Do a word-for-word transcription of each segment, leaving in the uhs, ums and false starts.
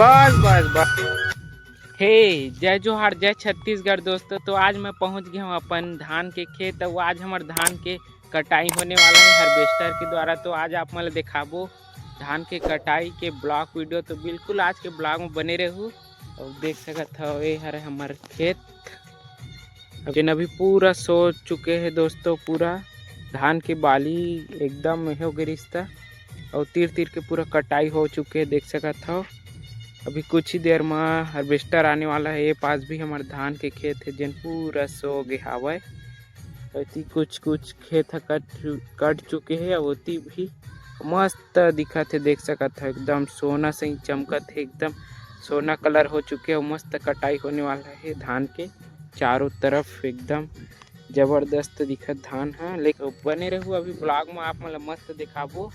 बस, बस, बस। हे, जय जोहार, जय छत्तीसगढ़ दोस्तों। तो आज मैं पहुंच गया हूं अपन धान के खेत। अउ आज हमर धान के कटाई होने वाला है हार्वेस्टर के द्वारा। तो आज आप मन ल दिखाबो धान के कटाई के ब्लॉग वीडियो। तो बिल्कुल आज के ब्लॉग में बने रहू। अउ देख सकत हव, ये हरे हमर खेत। अब जेन अभी पूरा सो चुके हे दोस्तों, पूरा धान के बाली एकदम हो गे रिस त, अउ तीर तीर के पूरा कटाई हो चुके हे, देख सकत हव। अभी कुछ ही देर म हार्वेस्टर आने वाला है। ये पास भी हमर धान के खेत है, जेन पूरा सो गे हावय। एती कुछ कुछ खेत ह कट चु-, कट चुके हे, अउ ओती भी मस्त दिखत हे, देख सकत हव, एकदम सोना सही चमकत हे, एकदम सोना कलर हो चुके हे। मस्त कटाई होने वाला है धान के, चारों तरफ एकदम जबरदस्त दिखत धान ह। लेकिन बने रहू अभी ब्लॉग में, आप मन ल मस्त दिखाबो।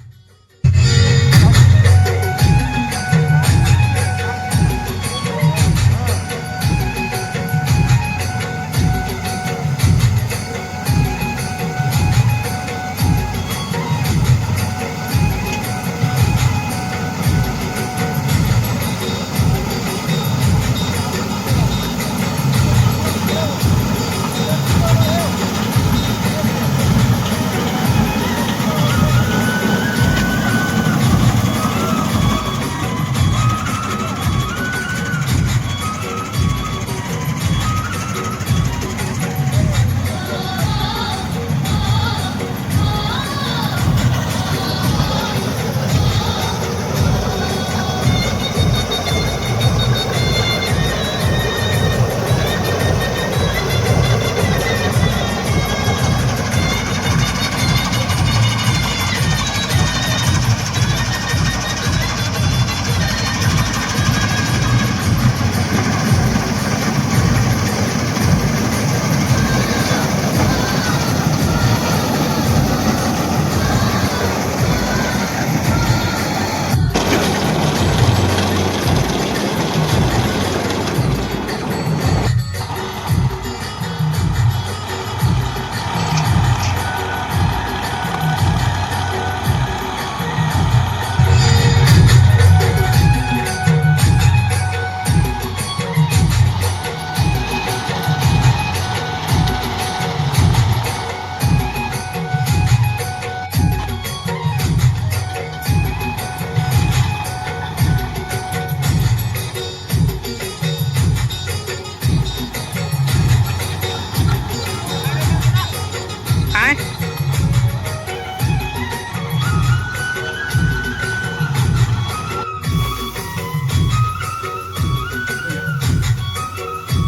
आय।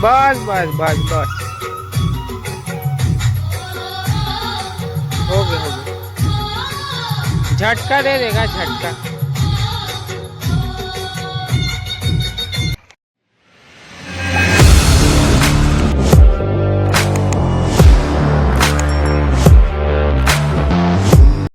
बस, बस, बस, बस। हो गया, हो गया। झटका दे देगा, झटका।